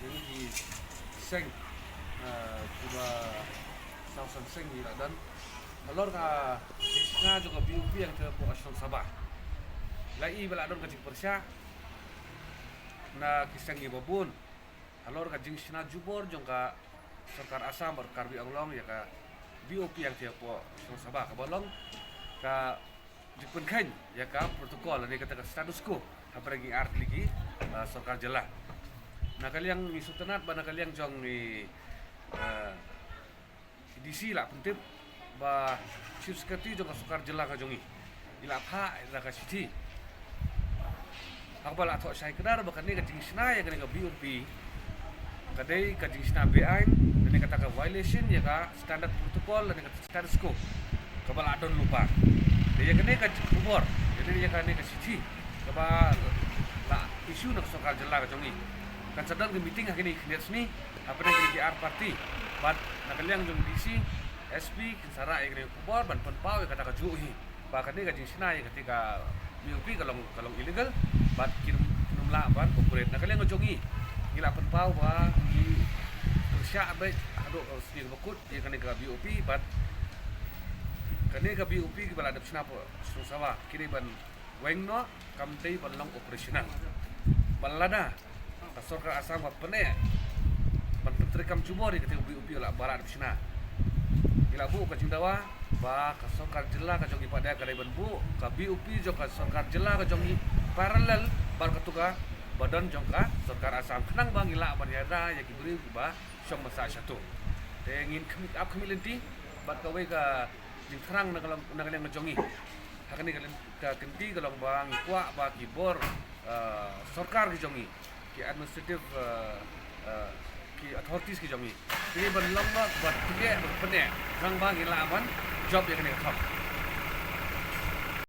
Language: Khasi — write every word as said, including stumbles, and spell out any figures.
Ïa ngi ki seng, eh, kiba saw san seng ngi la don halor ka jingshna jong ka B O P ïa ka shnong Saba. La i ba la don ka jingpyrshah na ki seng ngi ba bun halor ka jingshna jubor jong ka sorkar Assam bad Karbi Anglong ïa ka B O P ïa ka shnong Saba kaba long ka jingpynkheiñ ïa ka protocol ne kata ka status quo hapdeng ki ar tylli ki, eh, sorkar jylla. Na ka liang ngi sngewtynnat ba na ka liang jong i, eh, D C la pyntip ba Chief Secretary jong ka sorkar jylla ka jong i, i la phah da ka shithi ha kaba la thoh shai kdar ba kane ka jingshna ïa kane ka B O P ka dei ka jingshna beaiñ, kane kata ka violation ïa ka standard protocol, kane ka status quo kaba la don lypa. Te ïa kane ka khubor, ïa kane, ïa kane ka shithi kaba la issue na ka sorkar jylla ka jong i, kan sa don ka meeting ha kine ki khyndiat sngi hapdeng kine ki ar party. Bad na ka liang jong D C, S P kin sa rah ïa kane ka khubor ban pynpaw ïa kata kajuh hi ba kane ka jingshna ïa kata ka B O P ka long, ka long illegal bad kin, kin ym lah ban operate. Na ka liang ka jong i ngi la pynpaw ba ngi pyrshah beit haduh ka sngi kaba kut ïa kane ka B O P bad kane ka B O P kiba la dep shna hapoh shnong Saba ki dei ban weng noh, kam dei ban long operational. Bad lada ka sorkar Assam ka pyneh ban pyntreikam jubor ïa kata ka B O P ba la, ba la dep shna, ngi la buh ka jingdawa ba ka sorkar jylla ka jong i pat de ka dei ban buh ka B O P jong ka sorkar jylla ka jong i parallel bad katu kaba don jong ka sorkar Assam, khnang ba ngi lah ban ïada ïa ki briew kiba shong ban sah shato. Te ngin khmih, ap khmih lynti bad kawei ka jingthrang na ka long, na ka liang ka jong i ha kane ka lyn-, ka kynti ka long ba ngi kwah ba ki bor, eh, sorkar ki jong i, ki administrative, eh, eh, ki authorities ki jong i, ki ban long ba, ba pyneh, ba pyneh, khnang ba ngin lah ban jop ïa kane ka thong.